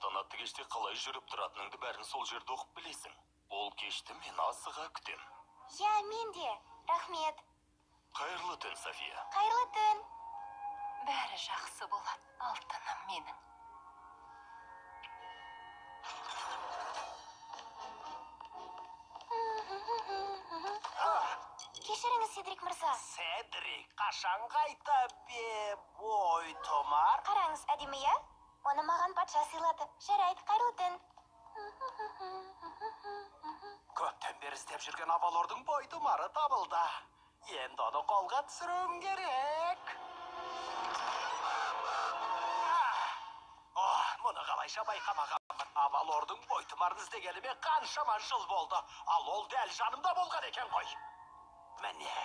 Салтанатты кеште қалай жүріп тұратыныңды бәрін сол жерде оқып білесің. Ол кешті мен асыға күтем. Иә, мен де. Рахмет. Қайырлы түн, София. Қайырлы түн. Бәрі жақсы болады, алтыным менің. Кешіріңіз, Седрик мырза. Седрик, қашан қайта бе бойтұмар? Қараңыз, әдемі, иә? Оны маған патша сыйлады. Жарайды, қайырлы түн. Көптен бері іздеп жүрген Авалордың бойтұмары табылды. Енді оны қолға түсіруім керек. О, мұны қалайша байқамағанмын. Авалордың бойтұмарын іздегеніме қаншама жыл болды. Ал ол дәл жанымда болған екен ғой. Міне,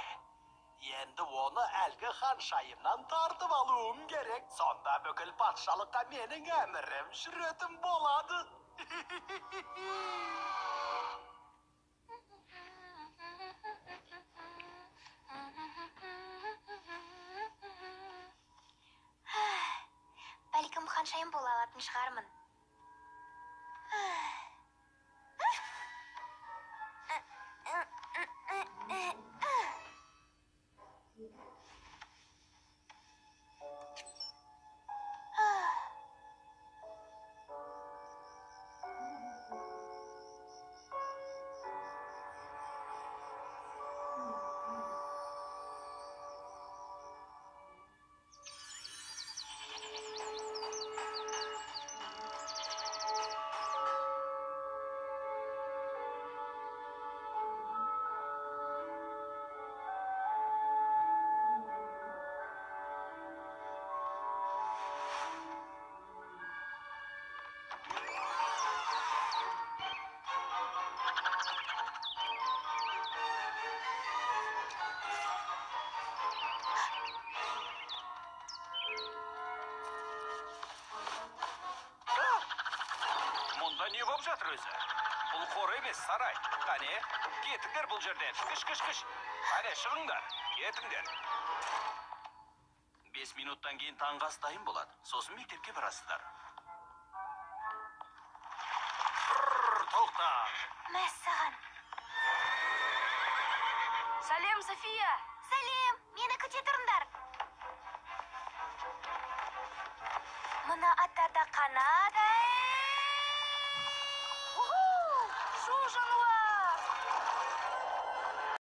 енді оны әлгі ханшайымнан тартып алуым керек. Сонда бүкіл патшалыққа менің әмірім жүретін болады. Бәлкім ханшайым бола алатын шығармын. Мұнда не болып жатыр өзі? Бұл қор емес, сарай. Қане, кетіңдер бұл жерден. Кіш, кіш, кіш. Қане, шығыңдар. Кетіңдер. 5 минуттан кейін таңғы ас дайын болады. Сосын мектепке барасыздар. Тоқта. Мәссаған. Сәлем, София! Сәлем, мені күте тұрыңдар. Мына аттарда қанат